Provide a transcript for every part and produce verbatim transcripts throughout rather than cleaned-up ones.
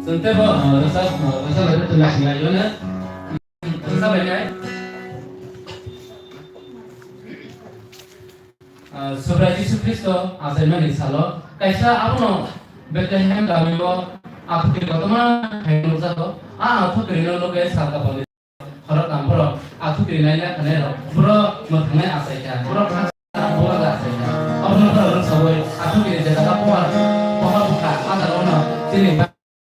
Chwng teibo, uh, rwchap, uh, rwchap bai tongna sinai mano. Rwchap bai nai. Uh, Subrai Jisu Khristo achaimani salo kaisa abono Bethlehem gamio athukiri kotorma khaina nukjago. A athukirino loge sal kapalni khoroktham borok athukiri naina khanai rok. Borok mwthangnai achaikha. Borok khaksa borok achaikha. Obono borok rwngsaui athukiri jeta pohor, pohor bwkha, a jagao no chini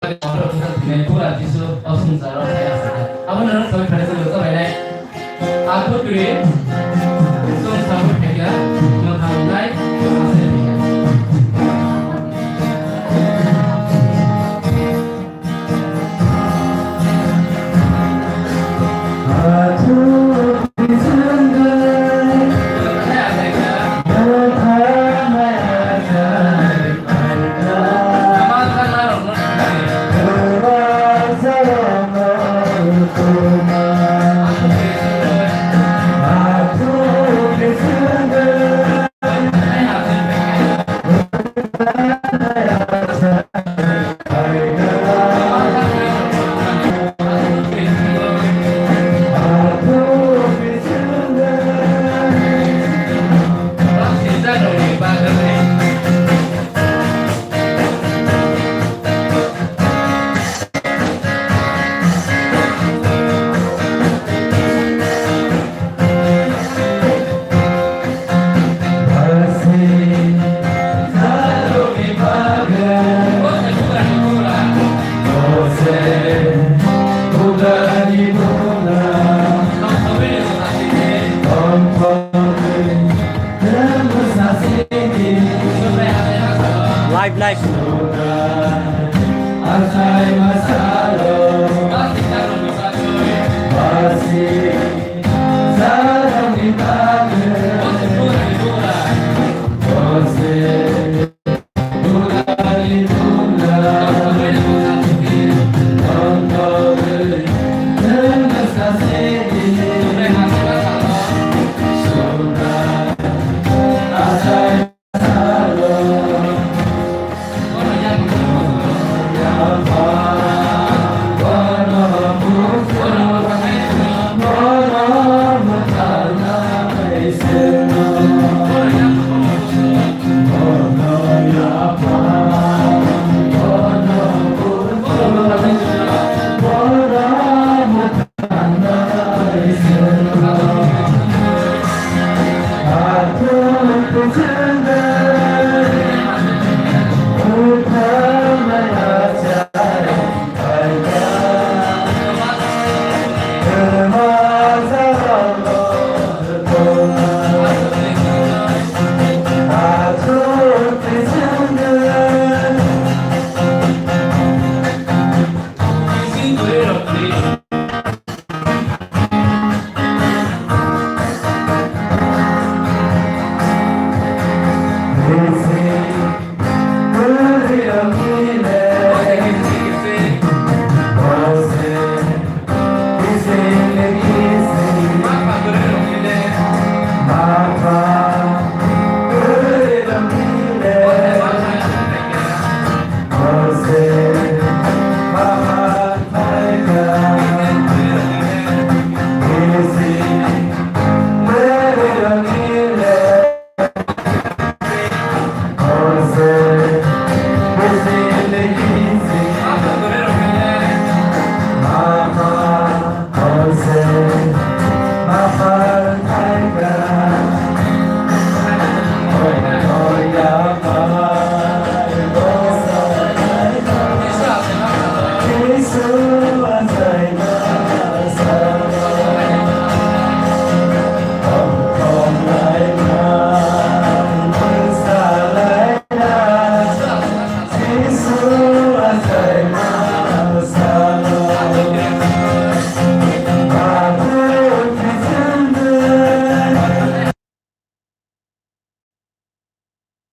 Borok bwsajwk thwinai Pura Jisu o swngcharo phai aswk kha. Abono rwng saui phainai chwng rwchap bainai. Athukiri chwng saui phaikha, mwthang wngnai aswk phaikha. Live, live.